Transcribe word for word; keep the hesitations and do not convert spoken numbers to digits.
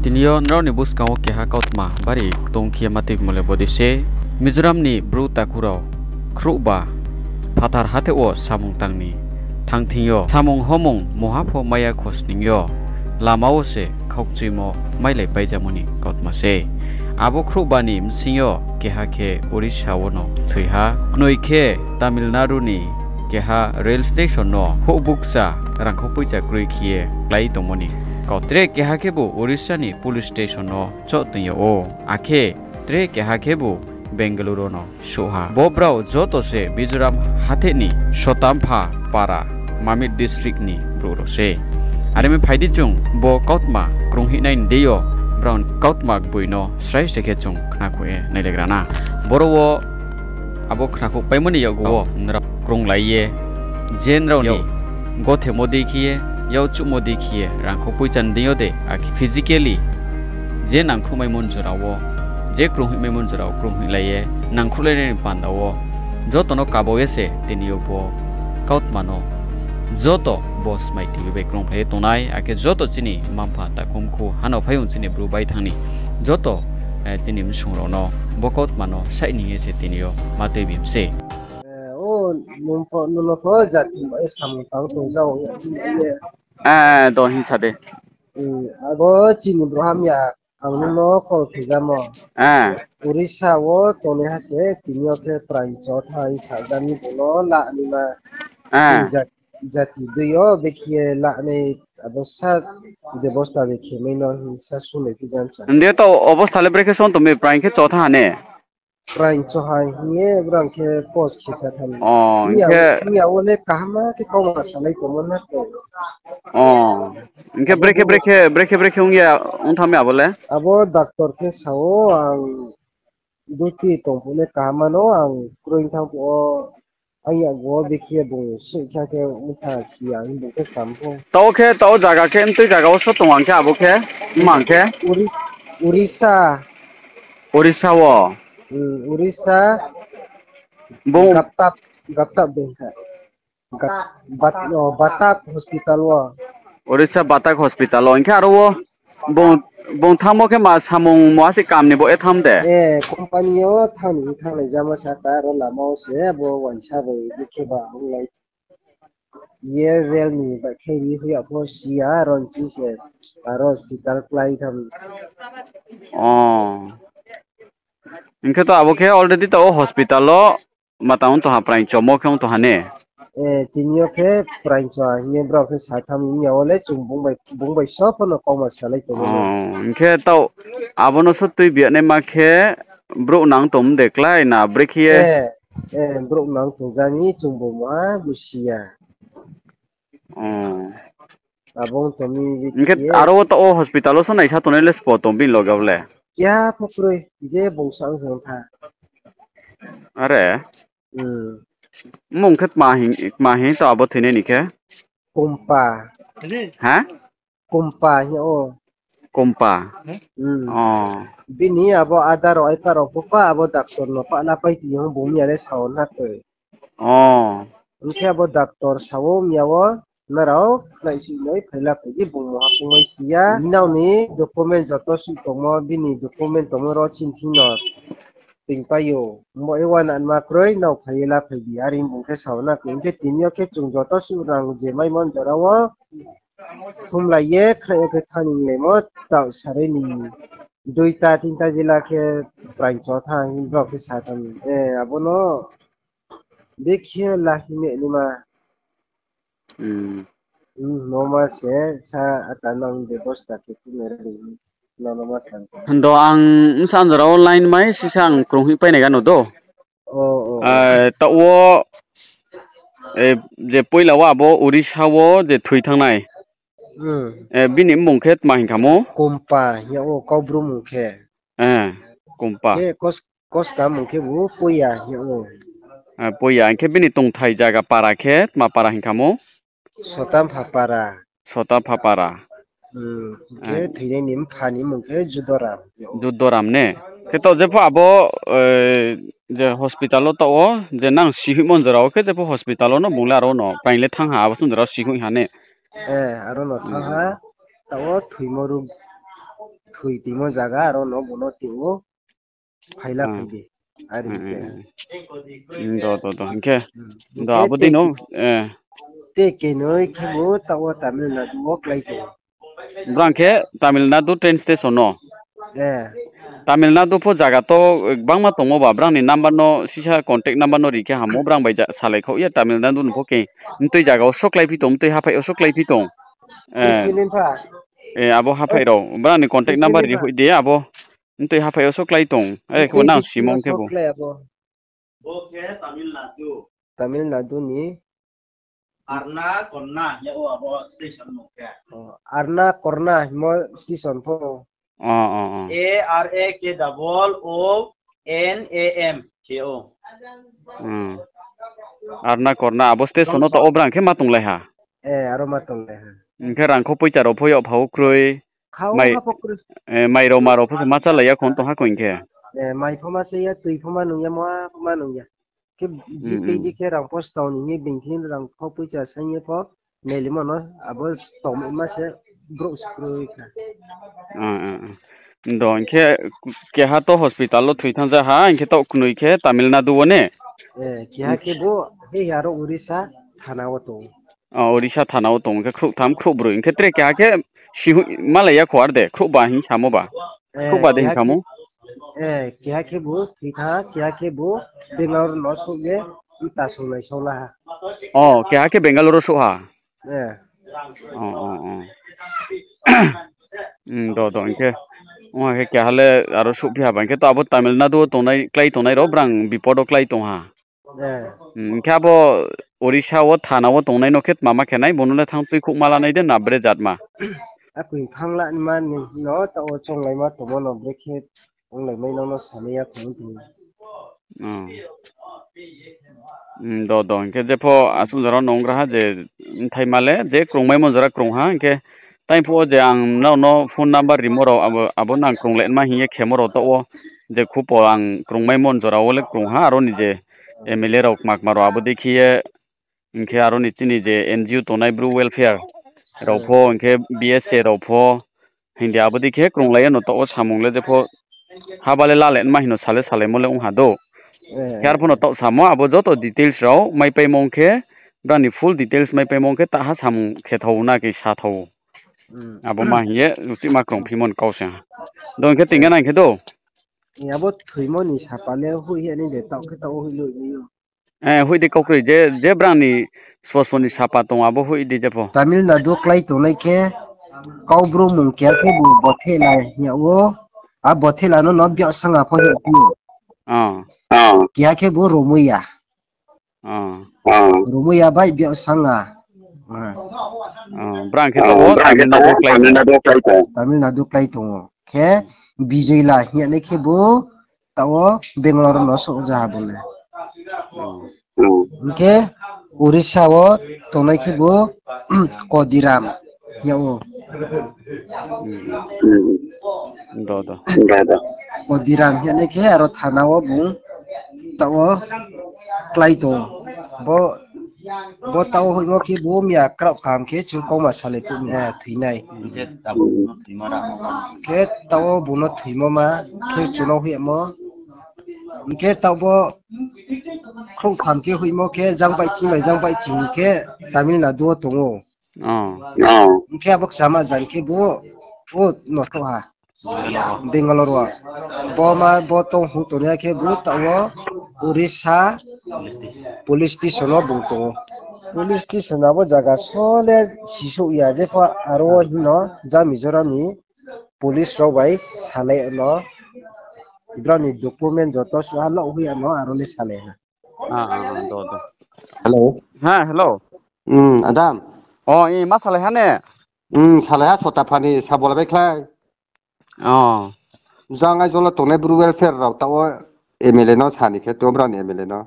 Tini yo nrao ni buskang wo keha kautma bari tong khe ye ma tuimo le bodei se, Mizoram ni Bru takhu rao khrouhba phathar hatheh wo samung tang ni thanng thing yo samung homung mungha pho mai ya khosning yo lama wo se khaukchuimo mailai paijamo ni kautma se. Abo khrouhba ni bsing yo keha khe Orissa wono thoi ha, knoi khe Tamil Nadu ni keha rail station no houhbukcha rangkhou poicha kroi khe ye klái tongmo ni kau. Tre keha khebu Orissa ni police station no choh toing yag ou, akhe tre keha khebu Bengaluru no souh ha. Bo brao joto se Mizoram hatheh ni Sotampha para, Mamit district ni brouh rao se. Are mi phai di chung bo kautma krunghoihnai ni deing yo brao ni kautma gboi no srai srai khe chung khnakhouh ye nailaigra na. Boro wo abo khnakhouh paimo ni yakgu wo nrao krunglai ye, je nrao ni gothemo dei khe ye, yak chuhmo dei khe ye, rangkhou poicha ni deing yo de, akhe physically je nangkhruhmaimo ni jora wo, je krunghoihmaimo ni jora wo krunghoihlai ye, nangkhruhlai nai ni panda wo, joto no kabo ye se tini yo bo kautma no joto bo smai tui bai krungphlai ye tongnai, akhe joto chini mma-mpha takhumkhu hano phaiyong chini Bru baithang ni joto, eh, chini bsung rao no bo kautma no saih ni hing ye se tini yo ma tuibi mi se. Eh, o, nung pho, nung no pho jati bai samung tang tong jao ye. Eh, do hing sa de. Hmm, abo chini brouh hamya, ang nung no call khe jamo. Eh. Orissa wo tongnaiha se, tini yo khe praing chotha hing sa jani bung no la ni ma. Eh. Chini jat-, jati dui yo bekhe la nai, abo sa bebosta bekhe mai no hing sa sunai khe jam sa. Hing di to obostha le brekhe song tong mi praing khe chotha ha ne? Praing choha hing ye brang khe post khe sa thanng. O, hing khe hing ya wo le kaham khe kauma salai tongmo na to. O, hing khe brekhe, brekhe, brekhe, brekhe ong ya, ong thanng mi abo le? Abo doctor khe sa ou, ang duty tong phuh le kaham no, ang kroi thanng phuh wo, ang yakgu wo bekhe bung sih kha khe ongtha si ya hing bung khe sam pho. Tao khe, tao zaga khe, mtui zaga wo so tong ang khe abo khe, mang khe? Ori-, Orissa. Orissa wo? Hmm, Orissa. Bung Gaptap, Gaptap beng kha. Gat-, Bat-, o, Batak hospital wo. Orissa Batak hospital wo. Hing khe aro wo bung, bung thanngmo khe ma samung muha se kam ni bo e thanng de? Eh, company yo thanng ni thanng lai jama sa ta, aro lama wo se bo waisa bai bikhe ba onglai. Ye rail ni bai khe ri hoih ya pho si ya, aro nchi se aro hospital klái tham. O. Hing khe to abo khe already to o hospital wo ma tang ong tong ha, praing chomo khe ong tong ha ne? Eh, tini yo khe praing choha hing ye brao khe sa tham hing ya wo le chung bung bai, bung bai so pho no kauma salai tong ou. O, hing khe tao abo no so tuibi ya naima khe brouh nang tong de klái na brekhe ye? Eh, eh, brouh nang tong jani chung bo ma busi ya. O. Abo ong tong mi hing khe ye. Aro wo tao o hospital wo so naisa tongnai le sbo tong bini loge wo le? Keha pho kroi, je bung sa ong se ong tha. Are? Hmm. Mmung khe tma hing, tma hing to abo thoinai ni khe? Kumpa. Ha? Kumpa hing ou. Kumpa. Hmm. O. Bini abo ada rao, ai pa rao pho pa abo doctor no pahla pai ti hing bung ya le sa ou na toi. O. Hing khe abo doctor sa ou miya wo, nrao naisih noi phaila phai di, bung muha kungmai si ya. Nrao ni document joto suh tongmo, bini document tongmo ro chini thing no toingpai ou. Bo e uanama kroi, nrao phai ye la phai di, are bung khe sa ou na khe. Hing khe tini yo khe chung joto suh rang je maimo jora wo thumlai ye, khnai yo khe thanng ni laimo, taoh sarai ni duita tinta jila khe praing chotha hing brao khe sa tham. Eh, abo no Bekhe la hing ye naima. Hmm. Hmm, noma se sa ata nang bebosta khe tu mera ri. Noma sa. Hing do ang bsa jora wo line mai sisa ang krunghoih pai nai gano do. O, o, o. Eh, taoh wo, eh, je poila wo abo Orissa wo je thoi thanngnai. Hmm. Eh, bini mmung khe tma hing khamo? Kumpa hing yag ou, Kaubru mung khe. Eh, Kumpa. Khe kos-, koska mung khe bo Poiya hing yag ou. Eh, Poiya, hing khe bini tongthai zaga para khe tma para hing khamo? Sotampha para. Sotampha para. Hmm, khe thoinai ni mpha ni mmung khe Judoram. Judoram ne? Khe taoh jepho abo, eh, je hospital wo taoh wo, je nang sihoihmo jora wo khe jepho hospital wo no bung le aro no paing le thanng ha, abo song jora wo sihoih ha ne? Eh, aro no thanng ha, taoh wo thoimo rug-, thoi timo zaga aro no bo no tei o phaila phai di. Are hing khe. Do, do, do. Hing khe, do, abo dei no, eh. Te kenoi khe bo taoh wo Tamil Nadu wo klái tong. Brang khe Tamil Nadu train station no. Eh. Tamil Nadu pho zaga to, eh, gbangma tongmo ba, brang ni number no, sisa contact number no ri khe hamo, brang bai ja-, salai khaoh ye Tamil Nadu ni pho khe, mtui zaga wo so klái phi tong, mtui haphai wo so klái phi tong. Eh. Tui phi ni pha. Eh, abo haphai rao, brang ni contact number ri hoih di, abo. Mtui haphai wo so klái tong. Eh, khe bo nang simong khe bo. Bo khe Tamil Nadu. Tamil Nadu ni. Arna Korna hing ye o abo station mung khe. Oh, Arna Korna hingmo station pho. Oh, oh, oh. A R A K double O N A M khe o. Hmm. Arna Korna abo station no taoh wo brang khe ma tonglai ha. Eh, aro ma tonglai ha. Hing khe rangkho poicha rao pho yag pha o kroi. Khau mai, ha pho kroi. Eh, mai rao ma rao pho se ma chálai ya khon tong ha koi hing khe. Eh, mai pho ma chá ya, tui pho ma nung ya, ma pho ma nung ya. Khe GPay di khe rang pho stao ni hing ye being khe rang pho poicha saing ye pho, melimo no abo stao ma se brouh se kroi kha. Ah, ah, ah. Do, hing khe keha to hospital wo thoi thanng ja ha, hing khe taoh knoi khe Tamil Nadu wo ne? Eh, keha khe bo, he aro Orissa thana wo tong. Oh, Orissa thana wo tong khe khrouh tham, khrouh broi. Hing khe tre keha khe si hu-, malai ya kho ar de, khrouh ba hing samo ba. Eh, khrouh ba de hing samo? Eh, keha khe bo thoi thanng ha, keha khe bo Bangalore no souh ye, mta songnai song la ha. Oh, keha khe Bangalore wo souh ha? Eh. Oh, oh, oh. Hmm, do, do, hing khe. Ong khe keha le aro souhphi ha ba, hing khe to abo Tamil Nadu wo tongnai, klái tongnai rao brang bipod wo klái tong ha. Eh. Hmm, hing khe abo Orissa wo thana wo tongnai no khe tma ma khe nai, bo no le thanng tuikhouh ma la nai de na bre jat ma? Akoi thanng la ma ni no taoh wo chounglai ma tongmo no bre khe onglai mai no no samai ya khong tong. Hmm, do, do, hing khe jepho asuh jora no ong gra ha je mthaima le, je krungmaimo jora krung ha, hing khe tai phuh wo je ang nrao no phone number rimo rao, abo, abo nang krunglai ma hing ye khemo rao taoh wo, je khupo ang krungmaimo jora wo le krung ha, aro ni je M L A rao kma kma rao abo dei khe ye, hing khe aro ni chini je N G O tongnai Bru Welfare rao pho, hing khe B S A rao pho, hing di abo dei khe krunglai ye no taoh wo samung le jepho haba le lalai ma hing no sale salaimo le ong ha do. Khe arphuh no taoh samo abo joto details rao maipaimo ong khe, brang ni full details maipaimo ong khe taha samung khe thao na khe sa thao. Abo ma hing ye uchih ma krungphimo ni kau se ha. Do hing khe tingga nai khe do. Abo thoimo ni sapa le hoih ye ni de taoh khe taoh hoih loi ni yo. Eh, hoih di kau kroi je, je brang ni sospo ni sapa tong abo hoih di jepho. Tamil Nadu klái tongnai khe kau brouh mung keha khe bo Bothela hing ya wo. A Bothela no no Biaksanga pho hing phi ou. Keha khe bo Romoiya. Romoiya bai Biaksanga. Brang khe taoh wo Tamil Nadu klái tong. Tamil Nadu klái tong ou. Khe Bijoyla hing ya nai khe bo taoh wo Bangalore no souh ja ha bo le. Hing khe Orissa wo tongnai khe bo Kodiram hing ya ou. Kodiram hing ya nai khe aro thana wo bung taoh wo klái tong. Bo, bo taoh wo hoihmo khe bo miya kraoh kaham khe chung kauma salai phuh mi, eh, thoi nai. Khe taoh wo bung no thoimo ma khe chung no hoihmo. Hing khe taoh bo khrouh tham khe hoihmo khe jang baihching bai jang baihching khe Tamil Nadu wo tong ou. Hing khe abo kchama jan khe bo, o no souh ha. Bangalore wo. Bo ma bo tong hung tong ya khe bo taoh wo Orissa police station wo bung tong ou. Police station abo zaga so le sisouh ya jepho aro wo hing no jang Mizoram ni police rao bai salai no. Brao ni document joto suha log hoih ya no aro le salai ha. Hello. Ha, hello. Adam. O, i ma salai ha ne? Salai ha, sota phani sa bolai bai khlai. Jang ai jolo tongnai Bru welfare rao taoh wo M L A no sani khe tong brao ni M L A no.